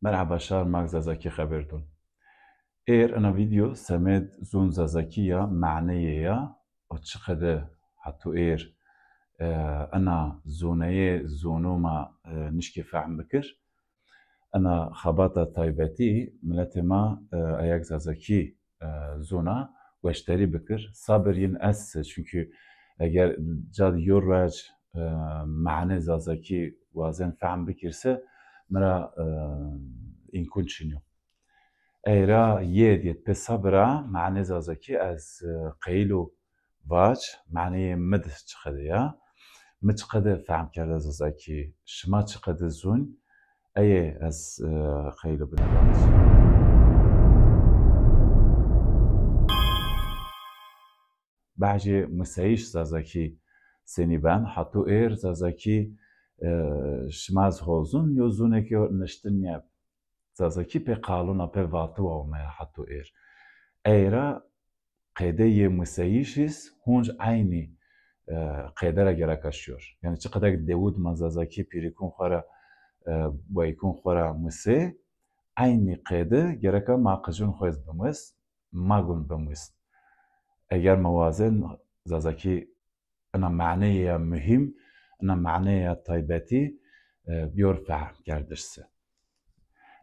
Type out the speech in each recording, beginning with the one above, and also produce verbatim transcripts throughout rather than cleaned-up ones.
Merheba şar, mag Zazakî xeber dun. Êr ena vîdeo semed zûn Zazakî ya, maneyê ya, o çiqede hato êr, e, ena zûneyê zûnû ma, e, nişkê fehm bikir. Ena xebata taybetî miletê ma, e, eyeg Zazakî, e, zûna weşterî bikir. Sabir yin est se, çunkî eger ca di yo ruec, e, mane Zazakî wazen fehm bikir se, mi ra, e, îmkûn çin yo. Ey ra yê diyet pê sabira, mane Zazakî ez, e, qeyîlo vac, maneyê mi di çiqede ya. Mi çiqede fehm kerda Zazakî, şima çiqede zûn, ey ê ez, e, qeyîlo bine vac. Behcê miseyiş Zazakî senî ben, hato êr Zazakî, e, şima ez ho zûn, yo zûnekê niştin nîyeb. Zazakî pê qalûna, pê vatiwa omeya hato êr. Ey ra qêde yê miseyîşîz hunc eynî, e, qêde ra gereka şiyor. Yanî çiqedek dewid ma Zazakî pîrikûn xwu ra, e, weyikûn xwu ra misê, eynî qêde gereka ma qicûn xwu ez bimis, ma gûn bimis. Eger ma wazen Zazakî ina maneyê ya muhîm, ina maneyê ya taybetî, e, biyor fehm kerdiş se.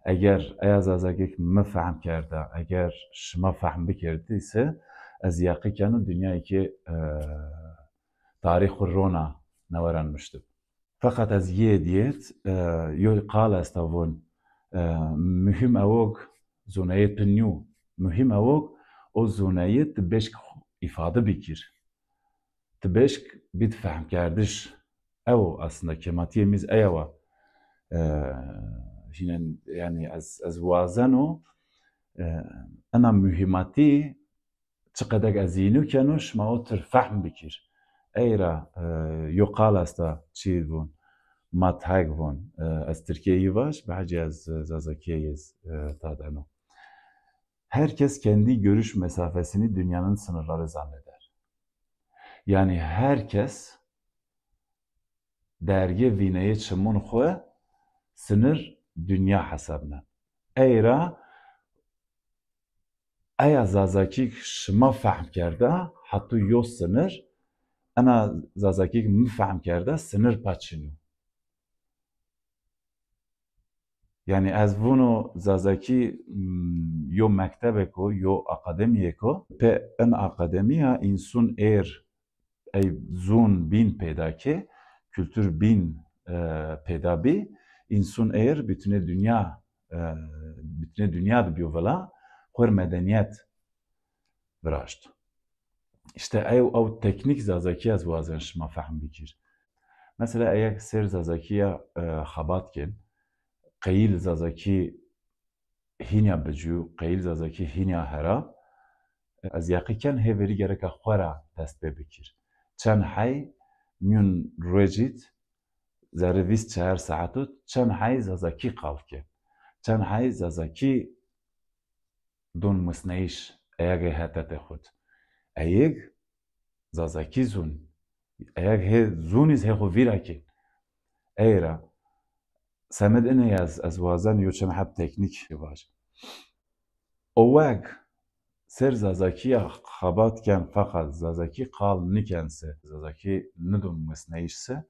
Eger eya Zazakî mi fehm kerda, eger şima fehm bikerdî se, ez yeqî keno dinyayê ke, e, tarîx û rona neweran miştib. Feqet ez yê diyet, e, yo qal esta von, e, muhîm ewog zûneyê tu nîyo. Muhîm ewog o zûneyê ti beşk îfade bikir. Ti beşk bît fehmkerdiş. Ew aslında kematiyê mîz eya wa. E, hînen, yanî ez, ez wazeno, e, ena muhîmatî çiqedek ez yînû keno, şima o tir fehm bikir. Ey ra, e, yo qal esta çî von, mathag von, e, ez tirkîye yî vaj, behcî ez, e, zazakîye yî, e, tadeno. Herkes kendi görüş mesafesini dünyanın sınırları zanneder. Yanî herkes derge vîneyê çimûn xwu sinir dinya hesabnen. Ey ra eya Zazakîk şima fehm kerda, hatû yo sinir, ena Zazakîk mi fehm kerda, sinir pa çin o. Yanî ez vuno Zazakî, m, yo mektebek o, yo akademiyek o. Pê in akademiya însûn êr ey zûn bîn peyda ke, kultur bîn, e, peyda bî, însûn êr bütünê dinya, e, bütünê dinya di biyo vila, xwer medeniyet viraşt. Îşte ew, ew teknîk Zazakî ez wazen şima fehm bikir. Mesela eyek ser Zazakî ya, e, xebat kin, qeyîl Zazakî hînya bicû, qeyîl Zazakî hînya hera, ez yeqî ken hê verî gereka xwe ra dest pê bikir. Çend hey mîyun ruecît, zerrê vîst çehar saet û çend hey Zazakî qal kin. Çend hey Zazakî dûn misneyîş, eyegê hetetê xwu d. Eyeg Zazakî zûn. Eyeg hê zûnîz hê xwu vîra kên. Ey ra semed ine ez, ez wazen yo çend heb teknîk vaj. Oweg ser Zazakî ya xebat ken, feqet Zazakî qal niken se, Zazakî nidûn misneyîş se,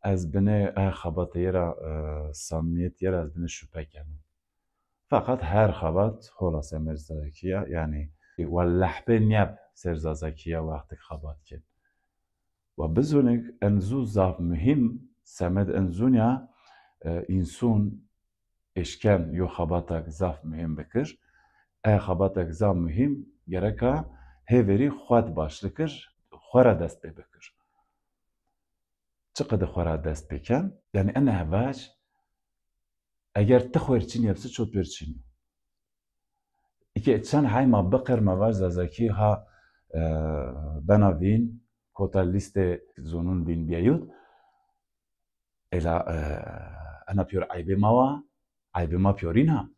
ez binê e xebata yê ra, e, samîmîyet yê ra ez binê şupe keno. Feqet her xebat hola semer Zazakî ya, yanî wa lehpê nîyeb ser Zazakî ya wextik xebat kên. Wa bizûnik en zû zaf muhîm, semed en zûn ya, e, însûn eşken yo xebatak zaf muhîm bikir. E xebatak zaf muhîm gereka hê verî xwu d başli kir, xwu ra dest pê bikir. Çiqede xwu ra dest pê ken? Yanî ene vac, eger ti xwu r çin yebsi, çot pêr çin yo. Îke çend hey ma biqir ma vaj Zazakî ha, e, bena vîn, kota lîstê zonûn vîn biyayût. Ela, e, ena pîyor eybê ma wa, eybê ma pîyorîn a.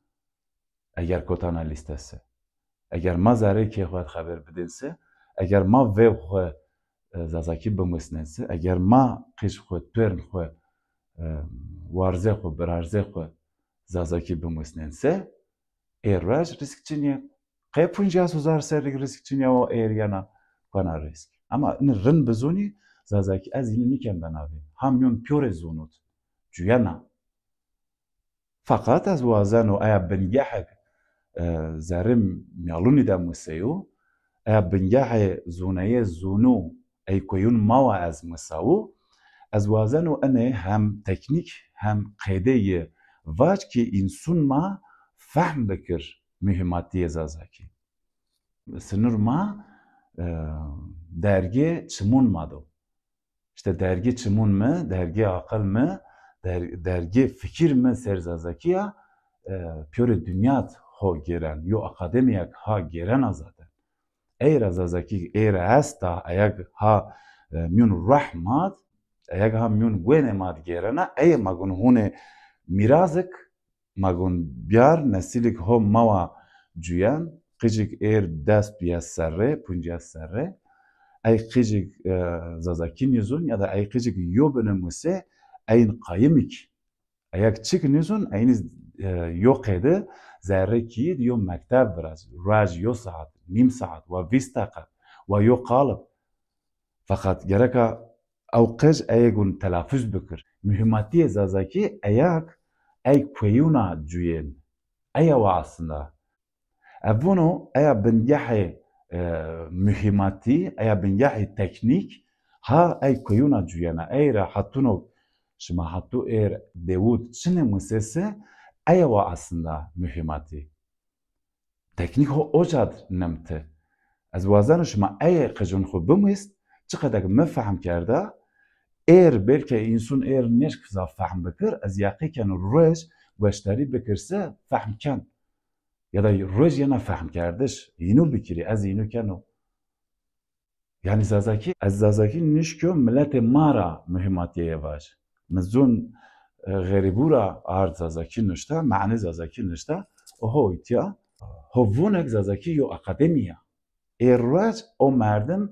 Eger kotana lîste se. Eger ma zerrê kê xwu d xeber bidên se, eger ma vêw xwu, e, Zazakî bimusnên se, eger ma qîç xwu, tuern xwu, e, warzê xwu, birarzê xwu, Zazakî bimusnên se, ê ruej rîsk çinî ye. Qey puncas hezar serrî rîsk çinî ya, o êr yena kena rîsk. Ema ini rind bizûnî, Zazakî ez ini nîken benavî. Ha mîyon pîyorê zûnû d cuyena. Feqet ez wazeno eya bingehek, e, zerrê mîyalûnî de museyo, eya bingehê zûneyê zûnû ey koyûn ma wa ez musewo, ez wazeno inê hem teknîk hem qêdê yi vac ki însûn ma fehm bikir muhîmatîyê Zazakî. Sinur ma, e, dergê çimûn ma do. Îşte dergê çimûn mi, dergê aqil mi, der-, dergê fikir mi ser Zazakî ya, e, pîyorê dinya d ho gêren, yo akademîyek ha gêrena zaten. Ey ra Zazakî, ey ra esta, eyeg ha, e, mîyon ruh ma d, eyeg ha mîyon wênê ma d gêrena, ey ma gon hûnê mîrazik, ma gon biyar, nesîlik ho ma wa cuyen, qicik êr des biyes serre, puncas serre, ey qicik, e, Zazakî nîzûn ya da ey qicik yo bine muse, eyin qayimik, eyek çik nîzûn, eyin, e, yo qêdi zerre kîyid yo mekteb viraz, ruej yo saet, nîm saet, wa vîst deqe, wa yo qalib. Feqet gereka ew qic eyê gun telafuz bikir. Muhîmatîyê Zazakî eyek ey koyûna cuyên. Eya wa aslında. Ev vûno eya bingehê, e, muhîmatî, eya bingehê teknîk ha ey koyûna cuyena. Ey ra hatûno şima hatû êr dewûd çinê musese, eya wa aslında muhîmatî. Teknîk ho oca d nimti. Ez wazeno şima ey qicûn xwu bimwîst, çiqedek mi fehm kerda, êr belke însûn êr nêşk zaf fehm bikir, ez yeqî keno ruej goşdarî bikirse fehm ken. Ya da ruej yena fehm kerdiş, înu bikirî, ez înu keno. Yanî Zazakî, ez Zazakî nişkyo miletê ma ra muhîmatîye vaj. Mi zûn, e, xerîbû ra ard Zazakî nuşta, manê Zazakî nuşta, oho îtya. Ho vûnek Zazakî yo akademî ya. Ê ruec o merdim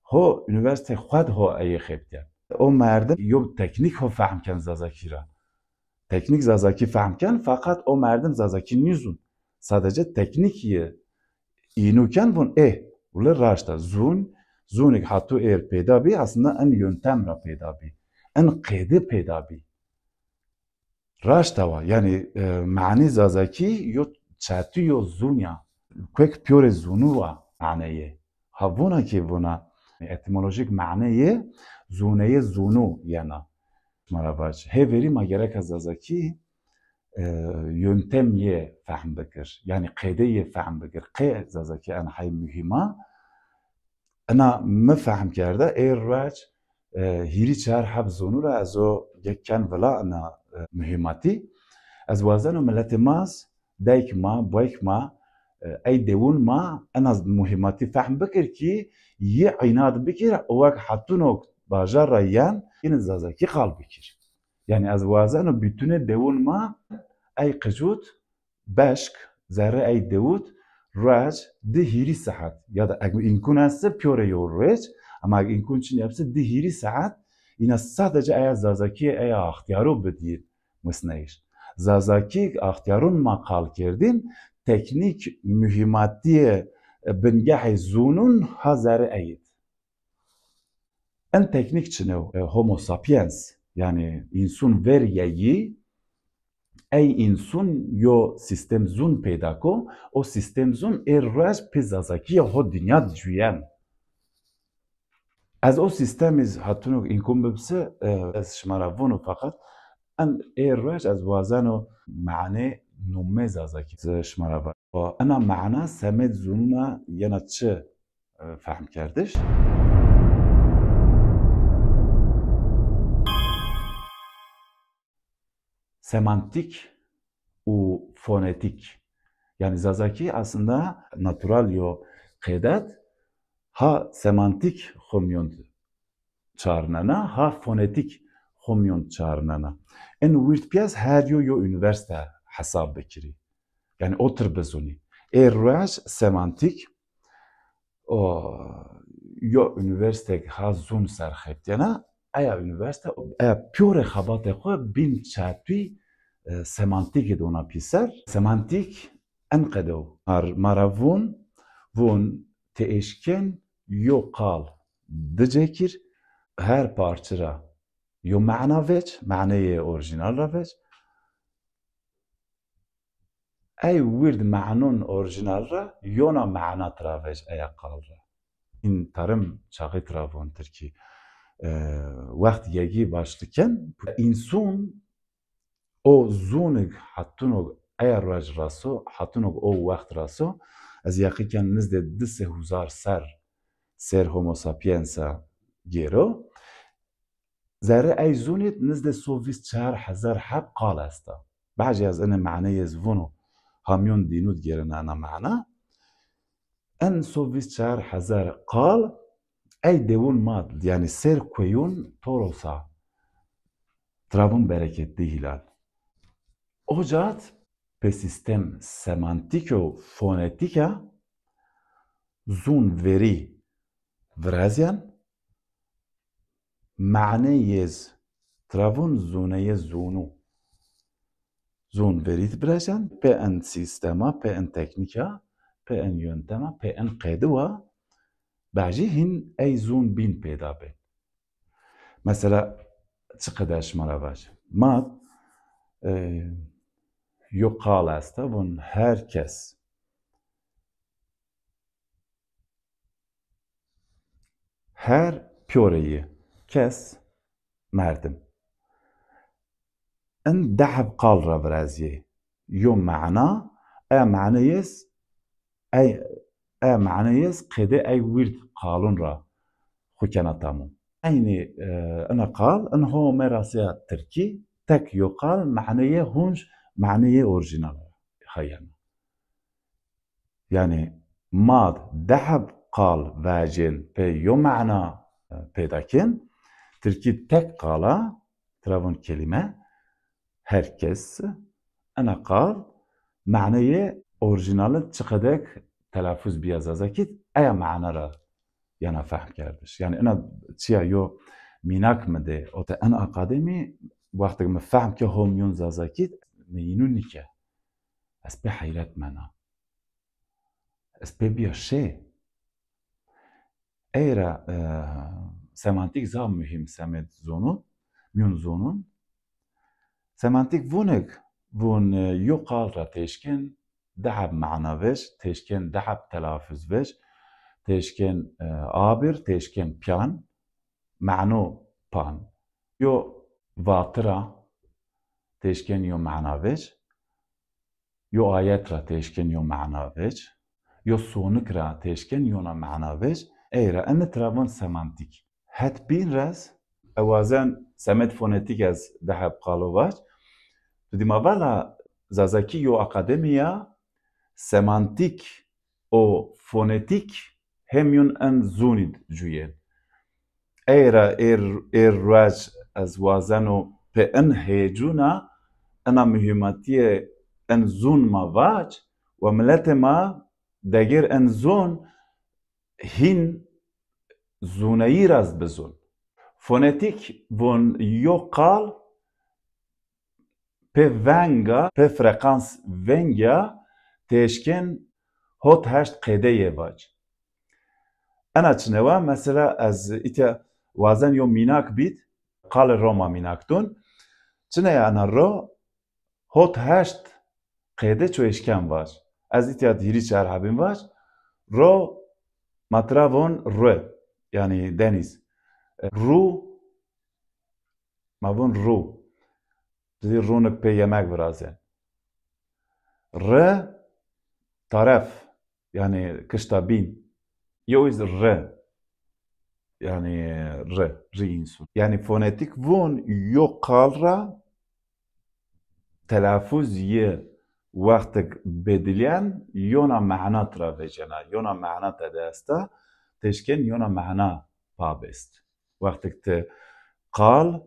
ho unîversîte xwu d ho eyê xebitîyen. O merdim yo teknîk ho fehm ken Zazakî ra. Teknîk Zazakî fehm ken, feqet o merdim Zazakî nîzûn. Sadece teknîk yi înu ken, vûn ê, wile raşt a. Zûn, zûnik hatû êr peyda bî, aslında in yöntem ra peyda bî. In qêdi peyda bî. Raşt a wa, yanî, e, manî Zazakî yo çetû yo zûn ya. Kuek pîyorê zûnû wa maneyê. Ha vûna ki vûna etimolojîk maneyê zûneyê zûnû yena. Ma ra vac. Hê verî ma gereka Zazakî, e, yöntem yê fehm bikir. Yanî qêde yê fehm bikir. Qê Zazakî en hay muhîm a. Ina mi fehm kerda, ê ruec, e, hîrî çar heb zûnû ra ez o gek ken vila ina, e, muhîmatî. Ez wazeno miletê ma z, dayk ma, boyk ma, e, ey dewûn ma, ina muhîmatî fehm bikir ki, yi înad bikir, o wek hetûno bajar ra yen, yine Zazakî qal bikir. Yanî ez wazeno butûnê dewûn ma, ey qicût, beşk, zerrê ey dewût, ruec, di hîrî saet. Ya da eg îmkûn esti, pîyorê yo ruec, ama eg îmkûn çinî esti, di hîrî saet, yine sadece eya Zazakî, eya axtîyaro bidî musneyîş. Zazakî axtîyarûn ma qal kerdîn, teknîk muhîmatîyê, e, bingehê zûnûn ha zerrê eyîd. En teknîk çin o, e, Homo sapiens, yanî însûn ver yeyî, ey însûn yo sîstem zûn peyda ko, o sîstem zûn ê ruec pê Zazakîye ho dinya di cuyen. Ez o sîstemî z hatûno îmkûn bibse, e, ez şima ra vûno feqet en ê ruec ez wazeno manê nomê Zazakî z şima ra va. Ena mana semêd zûnûna yena çi, e, fehm kerdiş? Semantîk û fonetîk. Yanî Zazakî aslında natural yo qêdet, ha semantîk xwu mîyon çarnena, ha fonetîk xwu mîyon çarnena. En wîrd pîyes her yo yo unîversîte hesab bikirî. Yanî otir bizûnî. Ê ruec semantîk o yo unîversîtek ha zûn ser xebitîyena, eya unîversîte, eya pîyorê xebatê xwu bîn çetûy e, semantîkî de ona pîser. Semantîk en qede o. Ar ma ra vûn, vûn ti eşken yo qal di cekir her parçe ra yo mana vec, maneyê orîjînal ra vec. Ey wird manon orîjînal ra yona mana tira vec eya qal ra. În tarım çaxî tira von tirkî. E, wext yegî başlı ken. Însun o zûnig hatunog eya ruej raso, hatunog o wext raso, ez yaqî ken nizdê di sey huzar ser, ser Homo sapiensa gêro. Zerrê ey zûnî di nizdê so vîst çar hezar heb qal esta. Bacî ez ene maneyê ez vûno, hamyon dînû di gêrena ena mana. En so vîst çar hezar qal ey dewûn ma di, yanî ser kueyûn Torosa. Tira vûn bereketli hilal. Ocat pe sîstem semantîk û fonetîk a zûn verî virazîyan, maneyê ez tira vûn zûneyê zûnû. Zûn verî di virazîyan, pe en sîstema, pe en teknîka, pe en yöntema, pe en qediwa, bacî hîn ey zûn bîn peyda bên. Mesela, çi qede şima ra vaj. Ma, e, yo qal esta, vûn her kes. Her piyoreyî, kes, merdim. In di heb qal ra virazîyê. Yo mana, e maneyê ez, ey, e maneyê ez qede ey wird qalun ra xu kena tamam. Eynî, e, ina qal, in ho me rasîya tirkî, tek yo qal, maneyê hunc, maneyê orîjînal hayena. Yanî ma di heb qal vecên pê yo mana, e, peyda kên. Tirkî tek qal a, tira vûn kelîme, her kes, ena qal maneyê orîjînali çiqedek telafuz bîya zazakî di, eya mana ra yena fehm kerdiş. Yanî ena çiya yo mînak mi de, o te en akademî, wextêk mi fehm ke ho mîyon zazakî di, mi înû nîke. Ez pê heyret mena. Ez pê bîya şê. Ey ra, e, semantîk zaf muhîm semed zonûn, mîyon zonûn. Semantîk vûnik, vûn, e, yo qal ra têşkên di heb mana vej, têşkên di heb telafuz vej, têşkên, e, abir, têşkên piyan, mano pan. Yo vatira têşkên yo mana vej, yo ayet ra têşkên yo mana vec, yo sonik ra têşkên yona mana vec, ey ra eni tira vûn semantîk. Het bîn rez, e wazen semed fonetîk ez di heb qalo vac. Tu dîma vala zazakî yo akademî ya semantîk û fonetîk hemîyon en zûnî di cuyên. Ey ra êr, êr ruec ez wazeno pê in hêcûna ina muhîmatîyê in zûn ma vac, wa miletê ma degêr in zûn hîn zûneyî ra zî bizûn. Fonetîk vûn yo qal pê venga, pê frekans vengî ya têşkên hot heşt qêdeyê vac. Ena çine wa, mesela ez îtya wazen yo mînak bîd, qalê ro ma mînak dûn. Çine ya ena ro, hot heşt qêde ço eşken vac. Ez îtya di hîrî çar hebîn vac. Ro ma tira vûn rue, yanî denîz. Rû, ma vûn rû. Ti zî rûnik pê yemek virazên. Ri, taref, yanî kişta bîn. Yew zî ri, yanî ri, ri însun. Yanî fonetîk vûn yo qal ra telafuz yi wextik bedilyen yona mana tira vecena, yona mana tede esta, têşkên yona mana pabest. Wextik ti qal,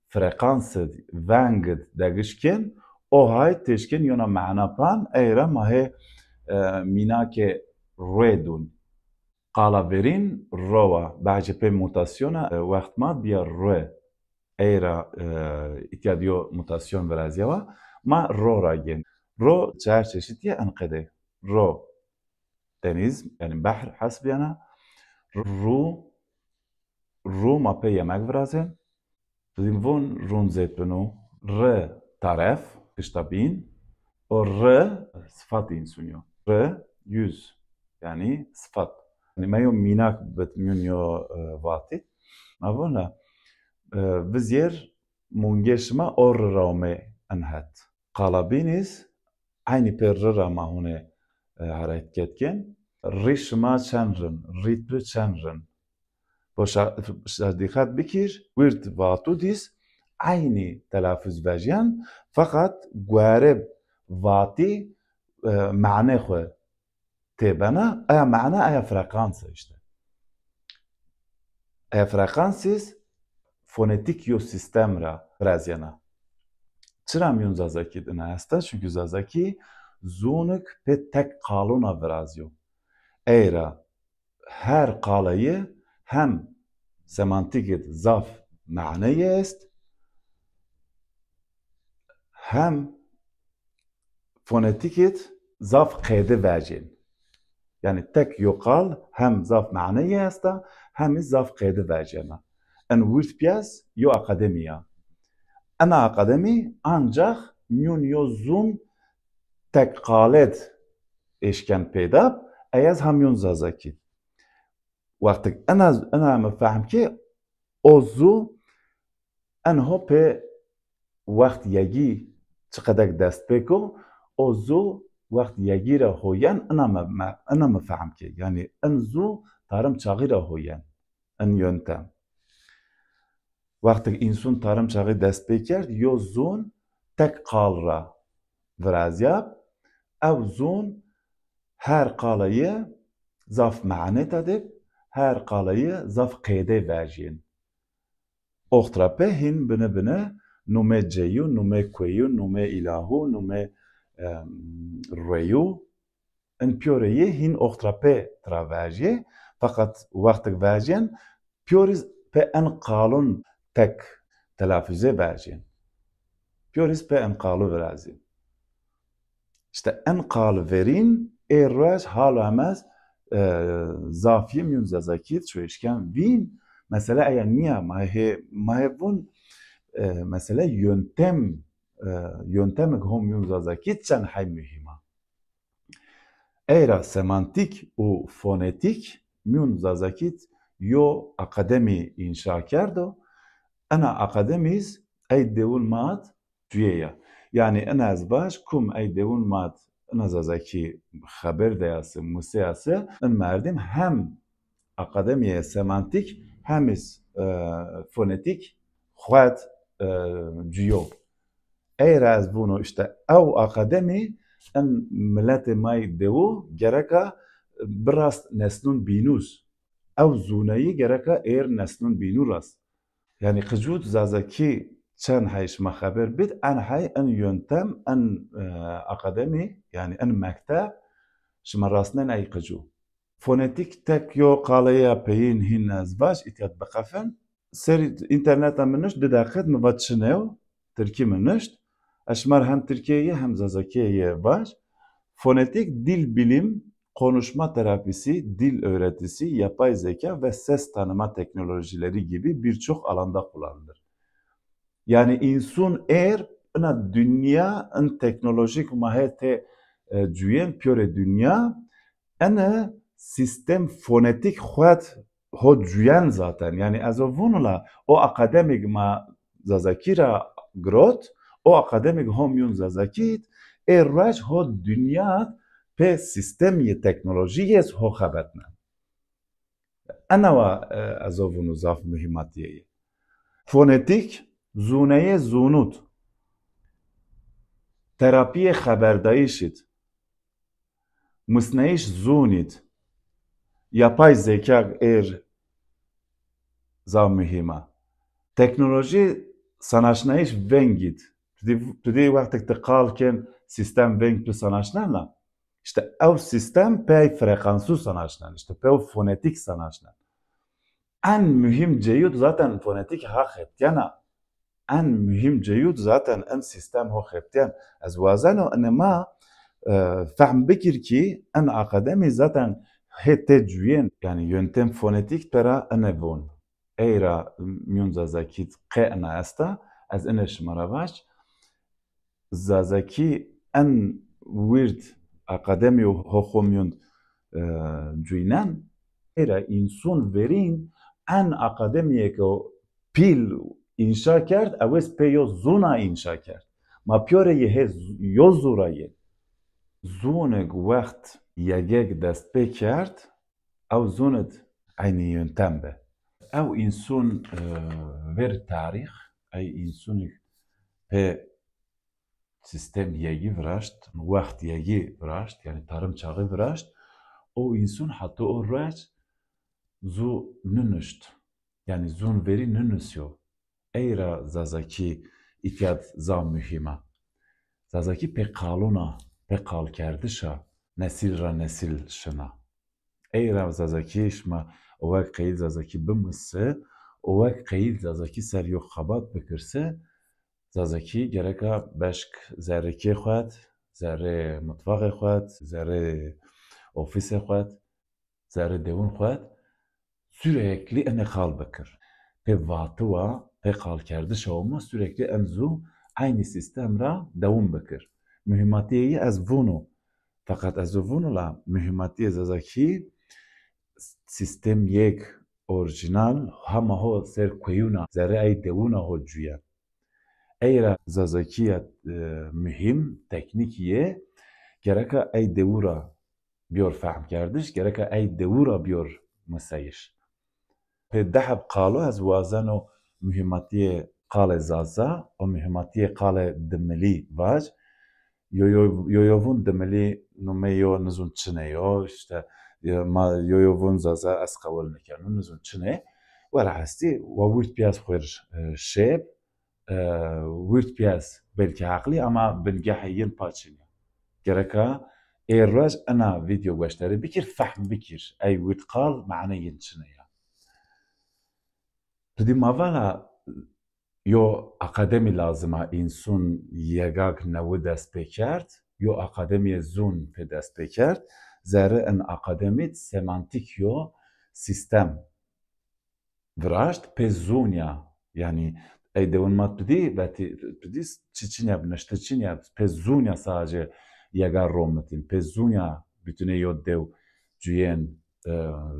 freqans id, veng id degiş kên, o hay têşkên yona mana pan, ey ra ma hê, e, mînakê rue dûn. Qala verîn ro wa, bacê pê mutasyona, e, wext ma bîya rue. Ey ra, e, îtya di yo mutasyon virazîya wa. Ma ro ra gên. Ro çar çeşitî ya, en qede. Ro, deniz, yanî behr hesbîyena. Ru, ru ma pê yemek virazên. Zî von rûn zêtbino. Ri, taref, kişta bîn. O ri, sifat însun yo. Ri, yüz, yanî sifat. Yanî ma yo mînak bit mîyun yo, e, vatî. Ma vona, e, vizêr mungê şima o ri ra omê in het. Qala bîn iz eynî pê ri ra ma hûnê, e, hereket kên. Rî şima çend rin, rî tu çend rin. Bo şa-, şa dîqet bikir, wird vatu diz eynî telafuz vejyen, feqet guerê vatî, e, mane xwu têbena, aya mane, aya frekanse îşte. Aya frekansiz fonetîk yo sîstem ra virazîyena. Çira mîyun Zazakî dina esta? Çunkî Zazakî zûnik pê tek qalûna virazîyo. Ey ra her qaleyî hem semantîkî zaf maneyî est, hem fonetîkî zaf qeyde vejên. Yanî tek yo qal hem zaf maneyî esta, hem zî zaf qeyde vejena. En wird pîyes yo akademî ya. Ena akademî ancax mîyun yo zûn tek qaled eşken peyda, ey ez ha mîyun Zazakî. Wextik ena, ena mi fehm kê, o zu en ho pê wext yegî çiqedek dest pê ko, o zu wext yegî ra ho yen, ena mi, mi, ena mi fehm kê. Yanî en zu tarim çaxî ra ho yen, en yöntem. Wextik însun tarim çaxî dest pê kerd, yo zûn tek qal ra virazîyab. Ew zûn her qaleyî zaf mane tedib, her qaleyî zaf qeyde vejîn. Oxt ra pê hîn bine bine numê ceyû, numê kueyû, numê îlahû, numê, em, rueyû, in pîyorê yê hîn oxt ra pê tira vejîyê, feqet wextik vejîyen pîyorîz pê en qalûn tek telafuzê vejîyen. Pîyorîz pê en qalû virazîyen. Îşte en qal verîn ê ruej halo hem ez, e, zafî mîyun Zazakî ço eşken vîn. Mesele eya nîya, ma hê, ma hê vûn, e, mesele yöntem, e, yöntemik ho mîyun Zazakî çend hey muhîm a. Ey ra semantîk û fonetîk mîyun Zazakî yo akademî înşa kerdo. Ena akademîz ey dewûn mat cuyê ya. Yanî ena ez vaj, kum ey dewûn mat ena Zazakî xeber de ya se, muse ya se, in merdim hem akademîyê semantîk hem iz, e, fonetîk xwet, e, cuyo. Ey ra ez vûno îşte ew akademî in miletê ma yê dewû gereka birast nesnûn bînûs. Ew zûneyî gereka êr nesnûn bînû rast. Yanî qicût Zazakî çend hey şima xeber bid, en hey in yöntem, in, e, akademî, yanî in mekteb şima rastnen ey qicû. Fonetîk tek yo qaleya peyîn hîn ez vaj, îtya biqefin. Serî înterneta mi nişt, di deqet mi va çinew, tirkî mi nişt. Ez şima rê hem tirkîye yê hem zazakîye yê vaj. Fonetik, dil bilim, konuşma terapisi, dil öğretisi, yapay zeka ve ses tanıma teknolojileri gibi birçok alanda kullanılır. Yani insun êr ina dinya, in teknolojik ma hê tê, e, cuyên, pîyorê dinya, ene sistem fonetik xwet ho cuyen zaten. Yani ez o vûn la, o akademik ma zazakî ra girot, o akademik ho mîyon zazakî, ê ruej ho dinya pê sistem yê teknolojî yê ho xebetnen. Ena wa, e, ez o vûn zaf muhîmatîye yê. Fonetik, zûneyê zûnût. Terapîyê xeberdayîşît. Musneyîş zûnît. Yapay zeka êr zaf muhîm a. Teknolojî sanaşnayîş vengît. Tu dî, tu dî wextek ti qal kên, sîstem veng tu sanaşnena. Îşte ew sîstem pey frekansû sanaşnen. Îşte pey fonetîk sanaşnen. En muhîm ceyû zaten fonetîk ha xebitîyena. En muhîm ceyûd zaten en sîstem ho xebitîyen. Ez wazeno ene ma, e, fehm bikir kî en akademî zaten hê tê cuyên, yanî yöntem fonetik pera ene von. Ey ra mîyon Zazakî qe ena esta, ez ene şima ra vaj. Zazakî en wîrd akademî ho xo mîyon, e, cuynen. Ey ra înson verîn en akademîyêko pîl înşa kerd, ewês pê yo zûna înşa kerd. Ma pîyorê yê hê z-, yo zû ra yê. Zûnig wext yegeg dest pê kerd, ew zûnid eynî yöntem bi. Ew înson, e, ver tarîx, ey însonik pê sîstem yegî viraşt, wext yegî viraşt, yanî tarım çaxî viraşt, o înson heta o ruej zû ninişt. Yanî zûn verî ninusîyo. Ey ra Zazakî îtya zaf muhîm a. Zazakî pê qalûn a, pê qalkerdiş a, nesîl ra nesîl şina. Ey ra Zazakî şima owek qeyîl Zazakî bimusî, owek qeyîl Zazakî ser yo xebat bikirsi, Zazakî gereka beşk zerrê kê xwet, zerrê mutfaxê xwet, zerrê ofîsê xwet, zerrê dewûn xwet, sürekli ene qal bikir. Pê vatiwa, pê qalkerdişa oma sürekli en zû eynî sîstem ra dewam bikir. Muhîmatîyê yî ez vûno. Feqet ez o vûno la muhîmatîyê Zazakî sîstem yek orîjînal hema ho ser koyûna, zerrê ey dewûna ho cuyen. Ey ra Zazakîya, e, muhîm, teknîkî yê, gereka ey dewû ra biyor fehmkerdiş, gereka ey dewû ra biyor museyiş. Pê di heb qalo ez wazeno muhîmatîyê qalê Zaza û muhîmatîyê qalê dimilî vaj. Yo, yo, yo, yo vûn dimilî numê yo nizûn çinê yo, îşte, e, ma yo, yo vûn Zaza ez qewil nikeno, nizûn çinê. Were hestî, wa wîrd pîyaz xwir, e, şêb, e, wîrd pîyaz belkî heqlî ama bingehê yin pa çinî. Gereka ê ruej ena vîdeo gueşterî bikir, fehm bikir. Ey wîrd qal mane yin çinê ya. Tu dî ma vala yo akademî lazim a însun yegak newi dest pê kerd, yo akademîye zûn pê dest pê kerd. Zerrê en akademî semantîk yo sîstem viraşt, pê zûnya, yanî ey dewin ma tu dî, vetî tu dî çi çinya bi, nişti çinya, pê zûnya sadece yega romitîn, pê zûnya bütünê yo dew cuyên, e,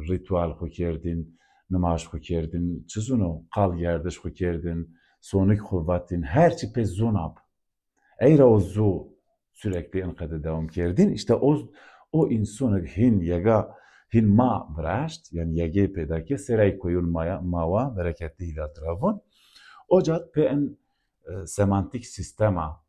rîtual xwu kerdîn, nimaj xwu kerdîn, çi zûno, qalgerdiş xwu kerdîn, sonik xwu vatîn, her çi pê zûna bi. Ey ra o zû sürekli inqede dewam kerdîn. Îşte o, o însonik hîn yega, hîn ma viraşt, yanî yegê peyda ke, sêra ey koyûn ma ya, ma wa, bereketli hîla tira vûn. O cad pê en, e, semantîk sîstema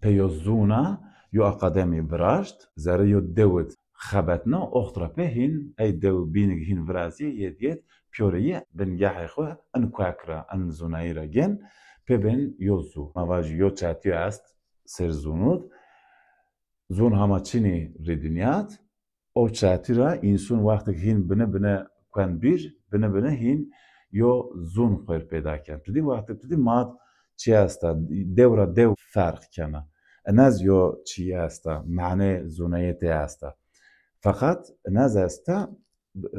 pê yo zûna yo akademî viraşt, zerrê yo dewid xebetna, oxt ra pê hîn ey dew bînig hîn virazîyê, yê dîyet pîyorê yê bingehê xwu en kuek ra, en zûnayî ra gên, pê bên yo zû. Ma vajî yo çetî est ser zûnud. Zûn hema çinî rê dinyad. O çetî ra însun wextik hîn bine bine kuen bîr, bine bine hîn yo zûn xwêr peyda ken. Tu dî wextik tu dî mat çi esta, dew ra dew ferq kena. Inez yo çi esta, mane zûneyê tê esta. Feqet inez esta,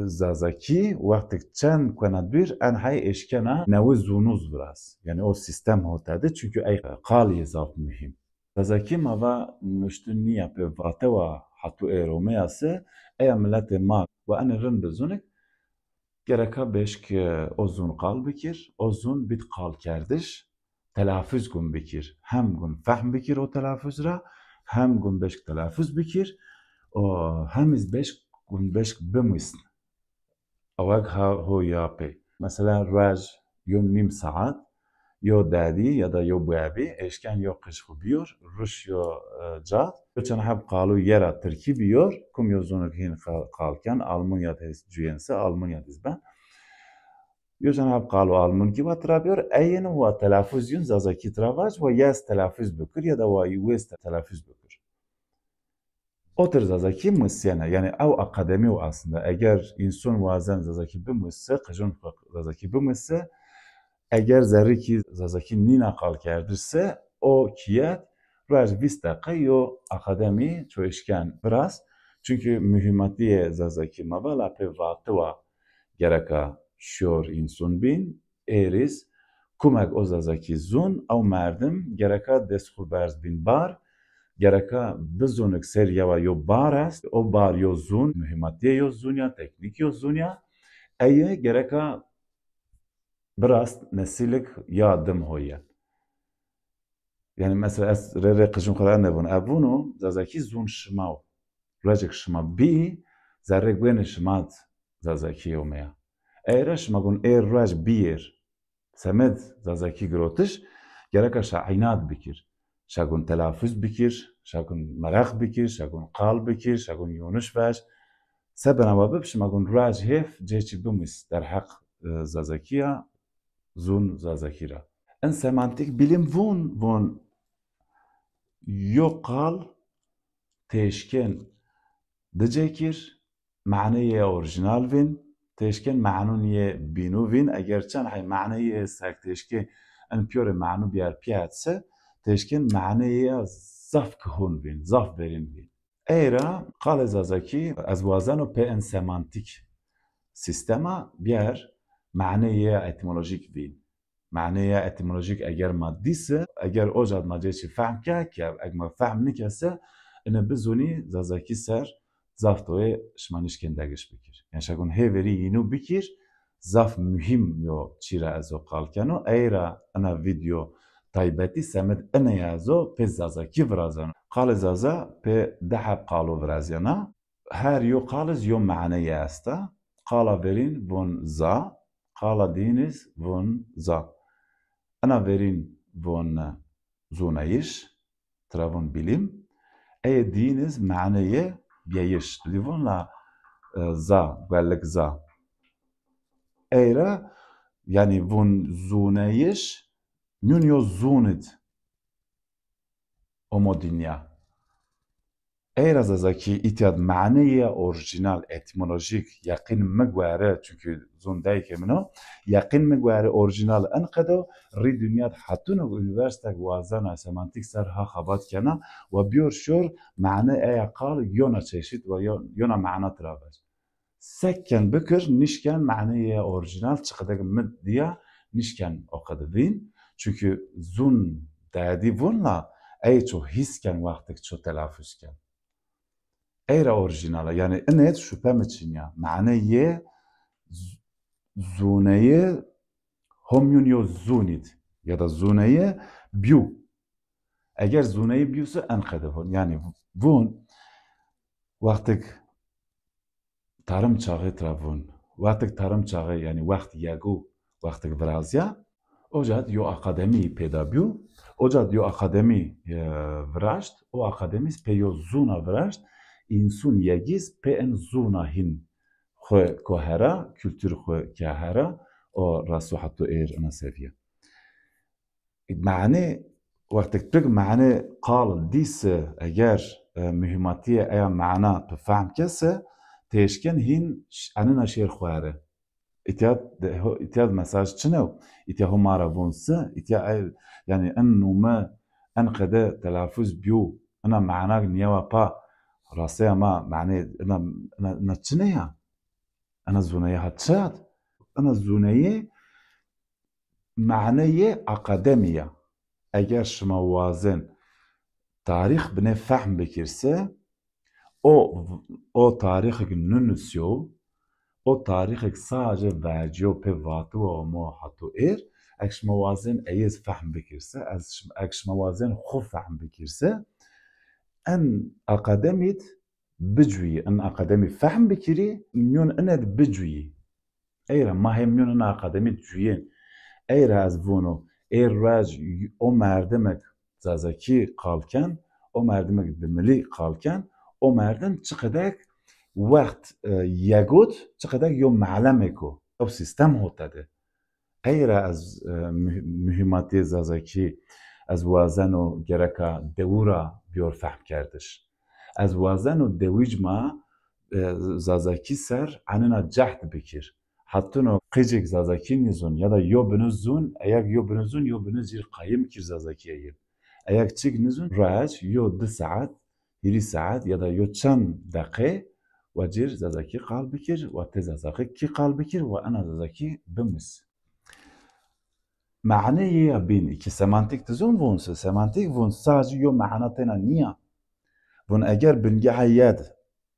Zazakî wextik çend kuena dûr, en hey eşkena newi zûnûz viraz. Yanî o sîstem ho tedi, çunkî ey qal yê zaf muhîm. Zazakî ma va nuştin nîya, pê vate wa hetû êromeyase, eya miletê ma wa enê rind bizûnik, gereka beşk, e, o zûn qal bikir, o zûn bit qalkerdiş, telafuz gun bikir. Hem gun fehm bikir o telafuz ra, hem gun beşk telafuz bikir, o hem iz beşk gun beşk bimusn. Awag ha ho ya pê. Mesela ruej yo nîm saet, yo dadî ya da yo buebî eşken yo qij xwu biyor, ruş yo, e, cad. Yo çend heb qalu yera tirkî biyor, kum yo zûnik hîn qa-, qal ken, almunya de cuyense, almunya diz ben. Yo çend heb qalu almunkî wa tira biyor, eyin wa telafuz yun zazakî tira vac, wa yes telafuz bikir ya da wa wes te-, telafuz bikir. Otir zazakî musîyena, yanî ew akademî yo aslında. Eger însun wazen zazakî bimusî, qijun xwu zazakî bimusî, Eger zerrîkî zazakî nîna qalkerdiş se, o kîyet ruej vîst deqe yo akademî çoyişken viraz. Çunkî muhîmatîyê zazakî ma va la pê vatiwa gereka şiyor însun bîn, êrîz, kumek o zazakî zûn, ew merdim gereka dest xwu berz bîn bar, gereka bizûnik ser yewa yo bar est, o bar yo zûn, muhîmatîyê yo zûn ya, teknîk yo zûn ya, eye gereka birast nesîlik ya dim hoye. Yanî mesela ez rê rê qijûn xwu ra enê vûn. Ez vûno zazakî zûn şima o. Ruejêk şima bî, zerrê guênê şima d zazakî omeya. Ey ra şima gon ê ruej bîyêr. Semed zazakî girotiş, gereka şa înad bikir. Şa gon telafuz bikir, şa gon mereq bikir, şa gon qal bikir, şa gon yoniş vaj. Se bena wa bib, şima gon ruej hêf cê çî bimûs derheq, e, zazakî ya, zûn zazakî ra. In semantîk bilîm vûn, vûn yo qal têşkên di cêkir, maneyê orîjînal vîn, têşkên manûn yê bînû vîn, eger çend hey maneyê sek têşkê in pîyorê manû bîyer pîyet se, têşkên maneyê zaf kihûn vîn, zaf verîn vîn. Ey ra qalê zazakî ez wazeno pê in semantîk sîstema bîyer maneyê etîmolojîk vîn. Maneyê etîmolojîk eger ma dîse, eger ocad ma cê çî fehm ke, ke eg ma fehm nîkese, ine bizûnî zazakî ser zaf toyê şima nişkên degiş bikir. Yanî şa gon hêverî yînû bikir, zaf muhîm yo çî ra ez o qal keno. Ey ra ina vîdeo taybetî semed ine ya ez o pê zazakî virazeno. Qalê zaza pê di heb qalo virazyena. Her yo qal iz yo maneyê esta. Qala verîn von za, qala dîn iz von za. Ina verîn von zûneyiş, tira von bilîm. Eye dîn iz maneyê bîyeyiş. Dî von la, e, za, guelik za. Ey ra, yanî von zûneyiş, nûn yo zûn id omo dinya. Ey ra zazakî îtya d maneyê orîjînal, etîmolojîk, yeqîn mi guere, çunkî zûn dayikê min o, yeqîn mi guere orîjînal enqedo, rî dinya d hetuno unîversîtek wazena semantîk ser ha xebat kena, wa bîyor şor mane eya qal yona çeşît wa yo-, yona mana tira ver. Sek ken bikir, nişken maneyê orîjînal çiqedek mi diya, nişken o qede vîn. Çunkî zûn dedî vûn la ey ço hîs ken wextik ço telafuz ken. Ey ra orîjînal a. Yanî inê d şupe mi çin ya. Maneyê z-, zûneyê homyûn yo zûnî d ya da zûneyê bîyû. Eger zûneyê bîyû se enqede vûn. Yanî vûn wextik Tarım çağı tira vûn. Wextik tarım çağı, yanî wext yegû, wextik virazya, oca d yo akademî pêda bîyo. Oca d yo akademî, e, viraşt, o akademî z pê yo zûna viraşt, însûn yegî z pê en zûna hîn xwu ko hera, kultur xwu ke hera, o raso heto êr ina seviye. Mane, wextek tu mane qal dîse, eger, e, muhîmatîye eya mana tu fehm kese, têşken hîn ş-, enina şêr xwere. Îtya de, ho-, îtya de mesaj çin o? Îtya ho ma ra von se, îtya ey, yanî en nûme, en qede telafuz bîyo, ina mana niyewa pa, rasteya ma, mane, ina, ina, ina çine ya? Ina zûneye ha çi ad? Ina zûneye maneyê akademî ya. Eger şima wazen tarîx binê fehm bikir se, o, o tarîxik nunusyo, o tarîxik sadece verciyo pê vatiwa omo hato êr, eg şima wazen ey iz fehm bikir se, ez şim-, eg şima wazen xwu fehm bikir se, en akademî d bicuyî, in akademî fehm bikirî, mîyon ine d bicuyî. Ey ra ma hê mîyon ina akademî d cuyên. Ey ra ez vono, ê ruej o merdimek zazakî qal ken, o merdimek dimilî qal ken, o merdim çiqedek wext, e, yegû d, çiqedek yo melemek o. Ew sîstem hote de. Ey ra ez, e, muh-, muhîmatîyê zazakî ez wazeno gereka dewû ra bîyor fehmkerdiş. Ez wazeno dewij ma, e, zazakî ser enina cehd bikir. Hetuno qicik Zazakî nizun ya da yo binu zun, eyek yo binu zun, yo binu cir qayim kir Zazakîye yi. Eyek çik nizun, rac yo di saet, hîrî saet ya da yo çend deqe wa cir Zazakî qal bikir, wa tê Zazakî qal bikir, wa ena Zazakî bimis. Mane yê ya bîn, ki semantîk dizun vun se, semantîk vun sac yo mana tena nîya. Vun eger bingehê yed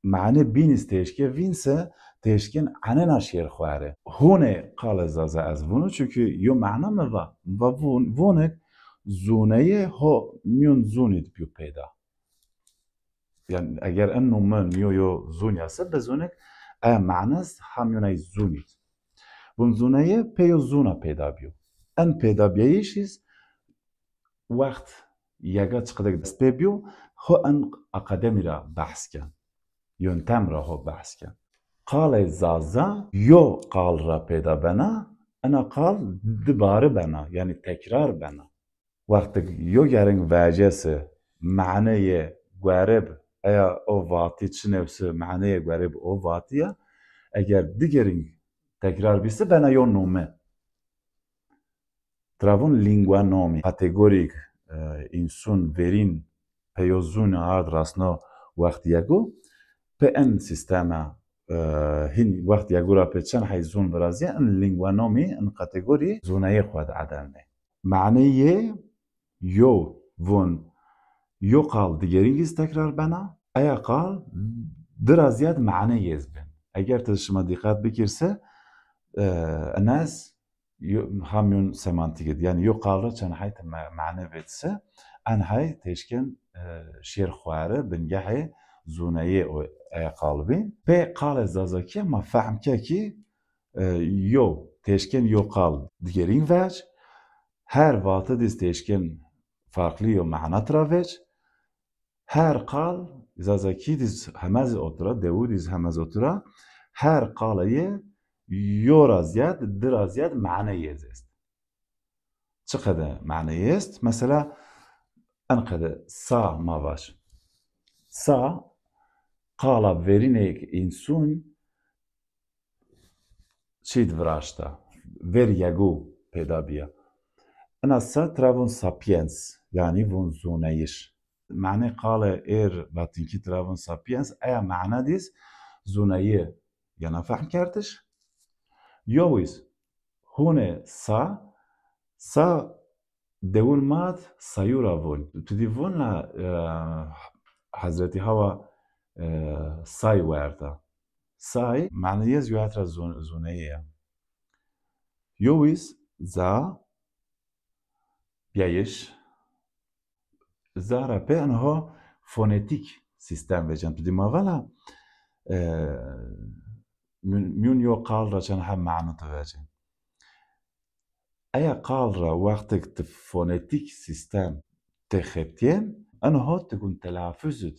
mane bîn iz têşkê vîn se, têşkên enena şêr xware. Hûnê qalê Zaza ez vunu, çunkî yo mana mi va. Va vun, vunik zûneyê ho mîyon zûnî di bîyo peyda. Yanî eger en nome nîyo yo zûn ya se, bizûnik e manes ha mîyon ey zûnî di. Vun zûneyê pê yo zûna peyda bîyo. En peyda bîyayîş iz wext yega çiqidek dest pê bîyo, ho en akademî ra behs ken. Yöntem ra ho behs ken. Qalê Zaza yo qal ra peyda bena, ena qal dibari bena, yanî tekrar bena. Wextig yo gering vecese maneyê guerib, eya o vatî çinewse maneyê guerib o vatî ya, eger di gering tekrar bîse bena yo nome. Tira vun lingua nomi, kategorîk, e, însun verîn pê yo zûn ard rasno wext yegu, pê en sîsteme, e, hîn wext yegu ra pê çend hey zûn virazîye, en lingua nomi, en kategorî zûneyê xwu di edelnê. Maneyê yo vun yo qal digerîng iz tekrar bena, eya qal di ra zîyad mane yê iz bin. Eger ti şima dîqet bikir se, e, enez yo, ha mîyon semantîk id. Yanî yo qal ra çend hay ti me-, mane vêt se, en hay têşkên, e, şêr xware, bingehê zûneyê o, e, qal bîn. Pê qalê Zazakî ma fehm ke kî, e, yo, têşkên yo qal digerîng vec, her vati diz têşkên farqlî yo mana tira vec, her qal, Zazakî diz hemez otura, dewu diz hemez otura, her qalê yê yo ra zîyad, di ra zîyad mane yê zî est. Çiqede mane yê est? Mesela, enqede sa ma vaj. Sa, qala verînê însun çîd viraşta, ver yegu peyda bîya. Ina sa tira vun sapiens, yanî vun zûneyiş. Mane qalê êr latinkî tira vun sapiens, eya mane diz zûneyi yena fehm kerdiş. Yowiz, hûnê sa, sa dewul mat sayû ra vun. Tu dî vun la, e, Hezretî Hawa, e, say werda. Say, maneyê zî yo het ra zûn-, zûneyê ya. Yowiz, za, bîyayîş, za ra pê enho fonetîk sîstem vecên. Tu dî ma vala, e, mî-, mîyon yo qal ra çend heb mane tu vecên. Eya qal ra wextig ti fonetîk sîstem têxebitîyên, enho ti gun telafuz id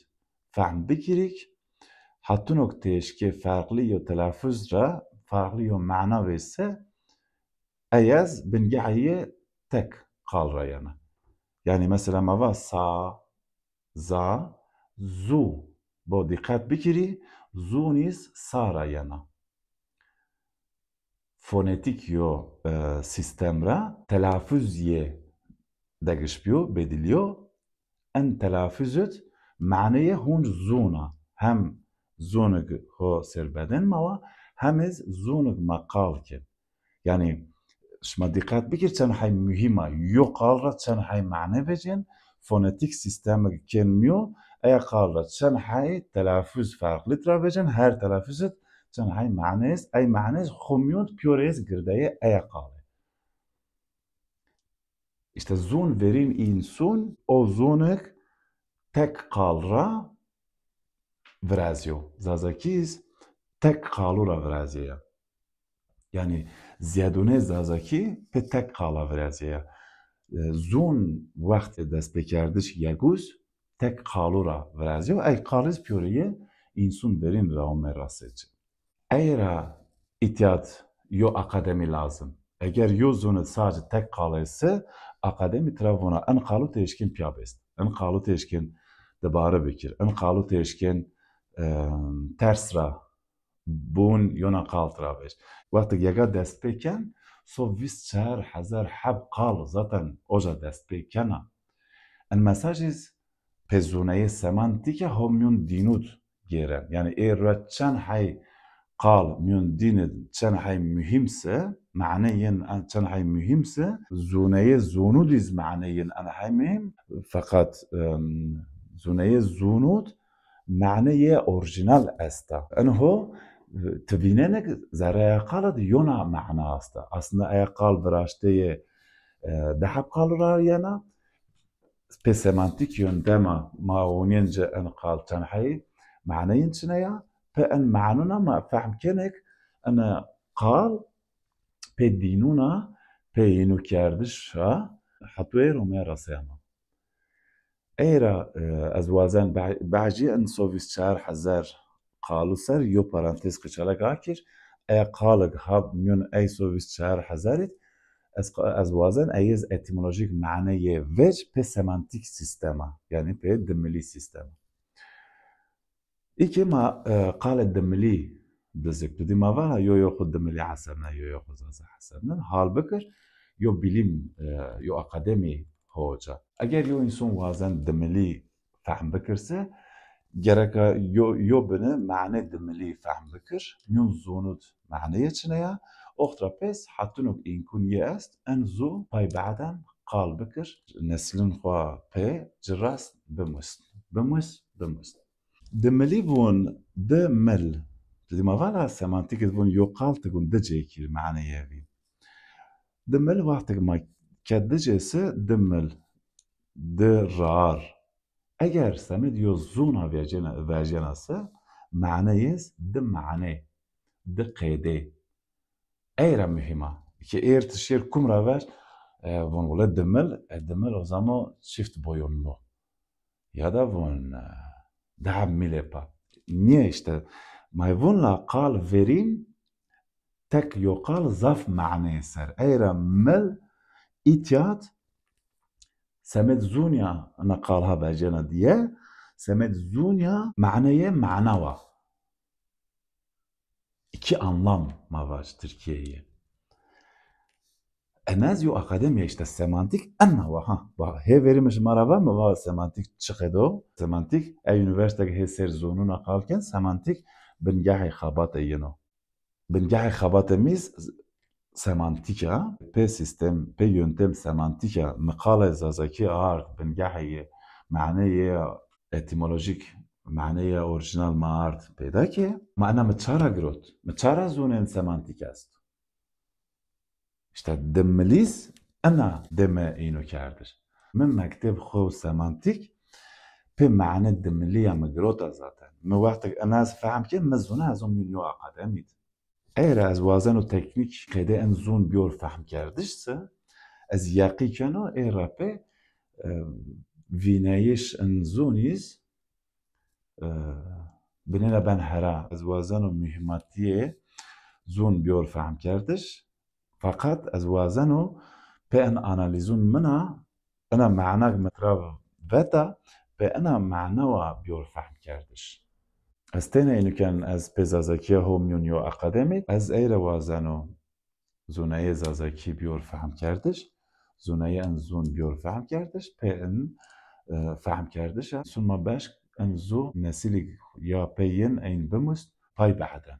fehm bikirîk, hetunok têşkê ferqlî yo telafuz ra ferqlî yo mana vêse, eyez bingehê yê tek qal ra yena. Yanî mesela ma va sa, za, zû. Bo dîqet bikirî, zûn iz sa ra yena. Fonetîk yo, e, sîstem ra telafuz yê degiş bîyo, bedilîyo. En telafuz id maneyê hûn zûn a. Hem zûnig ho sêr beden ma wa, hem iz zûnig ma qal kên. Yanî şima dîqet bikir, çend hay muhîm a. Yo qal ra çend hay mane vecên, fonetîk sîstemig kên mîyo, eya qal ra çend hay telafuz ferqlî tira vecên, her telafuz id çend hay mane est, ey mane est xwu mîyon pîyorê est girdeyê eya qalê. Îşte zûn verîn însun, o zûnig tek qal ra virazîyo. Zazakî iz tek qalû ra virazîye ya. Yanî zîyadûnê Zazakî pê tek qala virazîye ya. E, zûn wextê destpêkerdiş yegûz tek qalû ra virazîyo. Ey qal iz pîyorê yê însun verîn ra ome rasê ci. Ey ra îtîyat yo akademî lazim. Eger yo zûn id saci tek qal êse, akademî tira vona en qalû têşkên pîya bêst. En qalû têşkên dibare bikir. En qalû têşkên, e, ters ra bûn yona qal tira vej. Wextê yega dest pê ken, so vîst çar hezar heb qal zaten oca dest pê kena. En mesajîz pê zûneyê semantîke ho mîyon dînûd gêren. Yanî ê ra çend hey qal mîyon dînid çend hey muhîm se, mane yên çend hey muhîm se, zûneyê zûnûdîz mane yên en hey muhîm. Feqet, em, zûneyê zûnûd mane yê orîjînal esta. Enho ti vînenê ke zerrê eya qala de yona mana esta. Aslında eya qal viraşteyê, e, di heb qal ra yena. Pê semantîk yöntema ma onîyen ci en qal çend hey maneyên çine ya, pê en manûna ma fehm kenê ke en qal pê dînûna, pê yînûkerdiş a, heto êro me raseyama. Ey ra, e, ez wazen be-, behcî en so vîst çar hezar qalu ser yo parantez qeçelek akir. Eya qalig hab mîyon ey so vîst çar hezar id, ez, ez wazen ey iz etîmolojîk maneyê vec pê semantîk sîstema, yanî pê dimilî sîstema. Îkê ma, e, qalê dimilî dizik. Tu dî ma vana yo yo xwu dimilî hesebna, yo yo xwu zaza hesebna. Hal bikir, yo bilîm, e, yo akademî hoca. Eger yo înson wazen dimilî fehm bikir se, gereka yo, yo bini mane dimilî fehm bikir. Mîyon zûnûd maneyê çine ya. Oxt ra pês hetunok îmkûn yê est, en zû pay baden qal bikir. Neslin xwu pê ci rast bimust. Bimust, bimust. Dimilî vûn, di mil. Ti dî ma vana semantîk id vûn yo qal ti gun di cêkir maneyê vî. Di mil wextek ma ke di cê se di mil, di rar. Eger semed yo zûna vecena, vecena se, maneyê di mane, di qêdê. Ey ra muhîm a. Ke êr ti şêr kum ra ver, e, vûn wele di mil, e, di mil o zaman çift boyunlu. Ya da vûn, e, daha milê pa. Niye işte, may vûn la qal verîn, tek yo qal zaf maneyê ser. Ey ra mil îtiyat semed zûnya na qalha vecena diye, semed zûnya maneyê mana wa. İki anlam ma vac Tirkiyeyê. En ez yo akademiya işte semantîk ena wa ha. Wa hê verî mi şima ra va, mi va semantîk çi qedo? Semantîk, ey unîversîte ke hê ser zûnûna qal ken, semantîk bingehê xebatê yin o. Bingehê xebatê mi z-, semantîk a, pê sîstem, pê yöntem semantîk a, mi qalê zazakî ard, bingehê yê, maneyê etîmolojîk, maneyê orîjînal ma ard peyda ke, ma ena mi ça ra girot? Mi ça ra zûnên semantîk est? İşte dimilîz ena deme îno kerdiş. Mi mekteb xwu semantîk pê mane dimilîya mi girota zaten. Mi wextek ena ez fehm ke, mi zûna ez o mîyon yo akademî di. Ey ra ez wazeno teknîk qede en zûn biyor fehm kerdiş se, ez yeqî keno ê ra pê, e, vîneyîş en zûnîz, e, binêna ben hera. Ez wazeno muhîmatîyê zûn biyor fehm kerdiş. Feqet ez wazeno pê en analîzûn min a, ena mana ke mi tira veta, pê ena mana wa biyor fehm kerdiş. Ez têna îno ken ez pê zazakîya ho mîyon yo akademî, ez ey ra wazeno zûneyê zazakî biyor fehm kerdiş, zûneyê en zûn biyor fehm kerdiş, pê en, e, fehm kerdiş a. Sun ma beşk en zû nesilî ya pê yin eyn bimust, pay baden.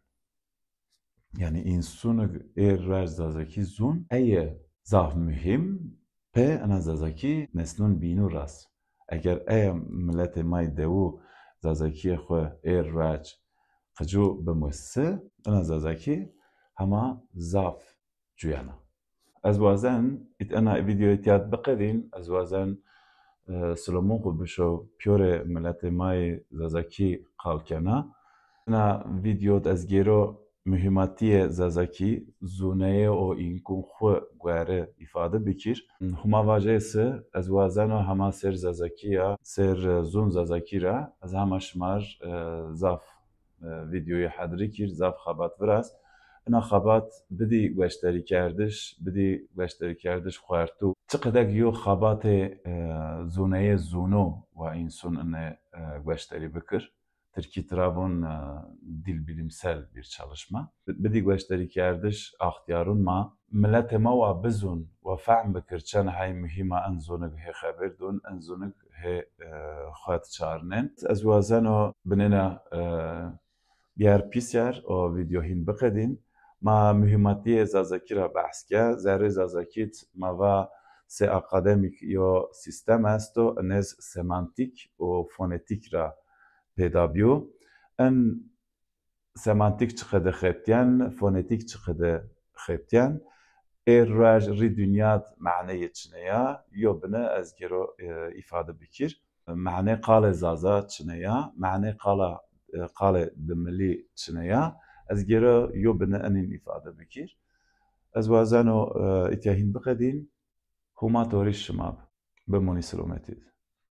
Yanî însunik êr ver zazakî zûn, eye zaf muhîm, pê ena zazakî neslun bînû ras. Eger eye miletê may dewû zazakîyê xwu êr ver qicû bimusse, ena zazakî hema zaf cuyena. Ez wazen ît ena vîdeo îtiyat biqedîn, ez wazen, e, silomon xwu bişo pîyorê miletê may zazakî qal kena. Ena vîdeo ez gêro muhîmatîyê zazakî, zûneyê û înkûn xwu guere îfade bikir. Huma vajê se, ez wazeno hema ser zazakî ya, ser, e, zûn zazakî ra, ez hema şimar, e, zaf e, vîdeoyî hedrî kir, zaf xebat viraz. Ina xebat bidî gueşterîkerdiş, bidî gueşterîkerdiş xuertû. Çi qedek yo xebatê, e, zûneyê zûnû wa însun inê, e, gueşterî bikir. Tirkî tira vûn, e, dil bilimsel bir çalışma. Bidî gueşterîkerdiş axtiyarûn ma, miletê ma wa bizûn, wa fehm bikir çend hey muhîm a, en zûnig hê xebir dûn, en zûnig hê, e, xwet çarnên. Ez wazeno binêna, e, biyer pîser o vîdeo hîn biqedîn. Ma muhîmatîyê Zazakî ra behs ke, zerrê Zazakî d ma va sê akademîk yo sîstem esto, nêz semantîk û fonetîk ra pêda bîyo. En semantîk çiqede xebitîyen, fonetîk çiqede xebitîyen, ê ruej rî dinya d maneyê çine ya, yo bine ez gêro, e, îfade bikir. Manê qalê Zaza çine ya, manê qala, e, qalê dimilî çine ya, ez gêro yo bine enîn îfade bikir. Ez wazeno, e, îtya hîn biqedîn, Huma torî şima bi. Bimonî silometî d.